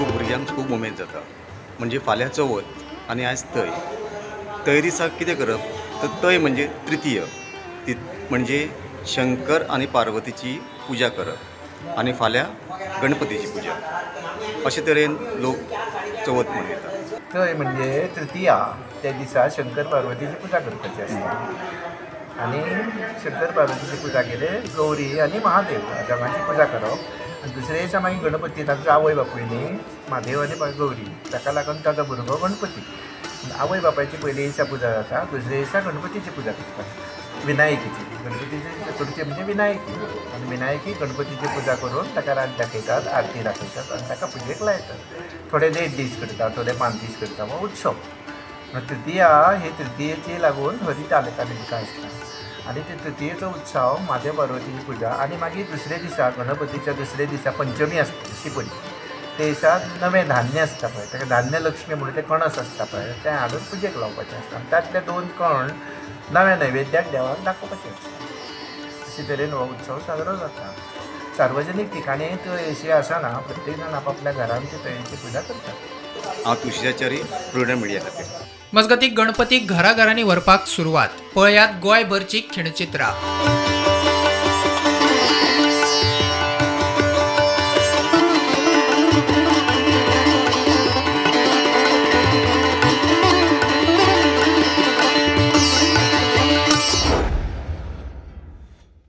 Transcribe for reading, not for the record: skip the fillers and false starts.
भुरग्यांक खूब उमेद जाता. म्हणजे फाल्यां चवथ आनी आयज तय. तय दिसा कितें करप तर तय म्हणजे तृतीय, ती म्हणजे शंकर आनी पार्वतीची पुजा करप आनी फाल्यां गणपतीची पुजा. अशे तरेन लोक चवथ मनयतात. तय म्हणजे तृतीया, त्या दिसा शंकर पार्वतीची पुजा करपाची आसता आनी शंकर पार्वतीची पुजा केले गौरी आनी महादेव दोगांची पुजा करप. दुसरे दिसा मागीर गणपती, तांचो आवय बापूय न्ही म्हादेव आनी गौरी, ताका लागून ताचो भुरगो गणपती. आवय बापायची पयले दिसा पुजा जाता, दुसरे दिसा गणपतीची पुजा करतात, विनायकीची. गणपतीची चतुर्थी म्हणजे विनायकी, आनी विनायकी गणपतीची पुजा करून ताका रात दाखयतात, आरती दाखयतात आनी ताका पुजेक लायतात. थोडे 1.5 दीस करता, थोडे 5 दीस करता, हो उत्सव. तृतीया ही तृतीयेची लागून हरी तालिका आसता आनी ते तृतीयेचो उत्सव म्हादेव पार्वतीची पुजा. आनी मागीर दुसरे दिसा गणपतीच्या दुसरे दिसा पंचमी आसता, ऋषी पंचमी. ते दिसा नवें धान्य आसता पळय, ताका धान्य लक्ष्मी म्हणून तें कणस आसता पळय, तें हाडून पुजेक लावपाचें आसता आनी तांतले 2 कण नव्या नैवेद्याक देवाक दाखोवपाचें आसता. अशे तरेन हो उत्सव साजरो जाता. सार्वजनीक ठिकाणी तय अशी आसना, प्रत्येक जाण आपापल्या घरान ती तयेची पुजा करतात. हांव तुळशीचारी, प्रुडंट मिडिया खातीर. मजगतीं गणपतीक घराघरांनी व्हरपाक सुरवात. पळयात गोंयभरची खिणचित्रां.